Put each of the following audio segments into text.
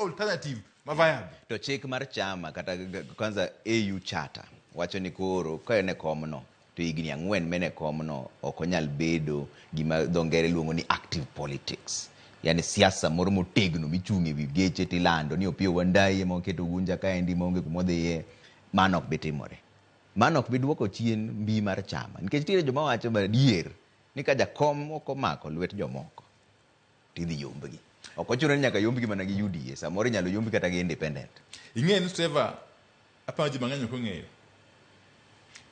alternative ma viable. To chik mar chama kata kwanza AU charter wacho ni koro ka en e komno to higni 4 mene e komno ok onyal bedo gima dho ngere luongo ni active politics. Yani siasa moro motegno michung' e wi geche tilando ni Opiyo Wandayi ema oketo Ugunja kaendi maonge kumodhiye, mano ok bi timore. Mano ok bi duoko chien mbi mar chama nikech nitiere joma wacho adier ni ka jakom ok omako lwet jomoko tidhi yombgi. Ok ochuno ni nyaka yombgi mana gi UDA, samoro inyalo yombi kata gi independent. Ing'eyo ni Trevor, aparo ji mang'eny ok ong'eyo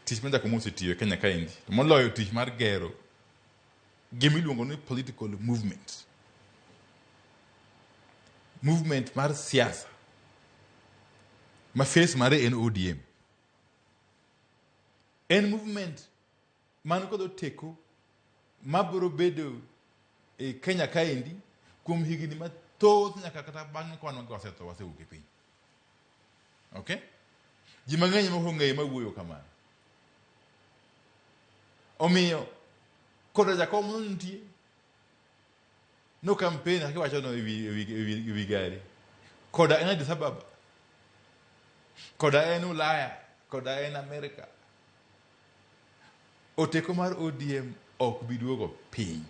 tich ma Jakom osetiyo e Kenya kaendi, to moloyo tich mar gero gima iluongo ni political movement. Movement mar siasa ma face mare en ODM. En movement man kod oteko mabiro bedo e Kenya kaendi kuom higni mathoth nyaka kata bang'e ka wan wasetho wasewuok e piny. Okay? Ji mang'eny mok ong'eyo mawuoyo kamano. Omiyo koda jakom no nitie no campaign kaka iwacho no ewi ewi ewi ewi gari koda en Addis Ababa koda en Ulaya koda en Amerika oteko mar ODM ok bi duogo piny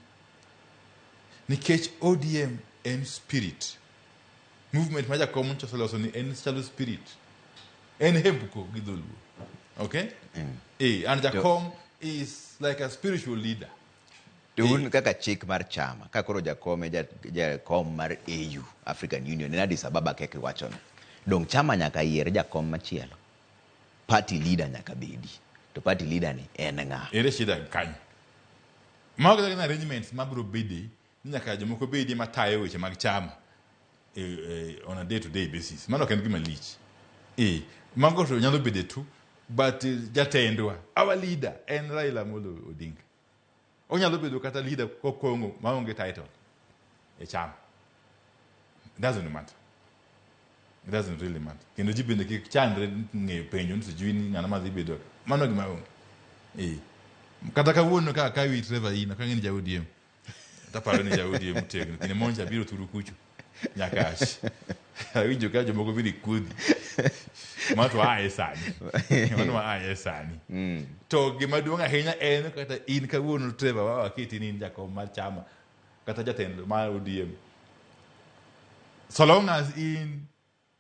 nikech ODM en spirit movement ma jakom nyocha oseloso ni en chalo spirit en hembuko gi dholuo okay and jakom is like a spiritual leader. To un kaka chik mar chama, ka koro jakom e jakom mar AU, African Union, en Addis Ababa kaka iwachono. Dong' chama nyaka yier jakom machielo. Party leader nyaka bedi. To party leader ni en ng'a? Ere shida kanyo? Mago gin arrangements mabiro bede ni nyaka jomoko bedie matayo weche mag chama on a day to day basis. Mano ok en gima lich. Mago to nyalo bede tu, but jatendwa, our leader en Raila Amolo Odinga. Onyalo bedo kata leader kokong'o maonge title e chama. It doesn't matter. It doesn't really matter. Kendo ji bende kik chandre ng'eyo penjo ni sijui ni ng'ano madhi bedo. Mano gima onge. Kata kawuono ka akawi Trevor in, ok ang'e ni ja ODM. Taparo ni ja ODM tegno. Kinde monja biro thuru kucho. Nyakach. Awinjo ka jomoko biro kuodhi. Mano to aye sani. Mano aye sani. To gima duong' ahinya en kata in kawuono Trevor wa waketi ni in jakom mar chama kata jatelo mar ODM. So long as in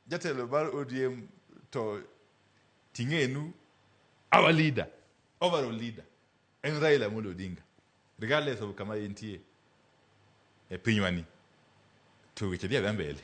jatelo mar ODM to ting'enu our leader, overall leader en Raila Amolo Odinga regardless of kama entie e pinywani to weche dhi adhiya mbele.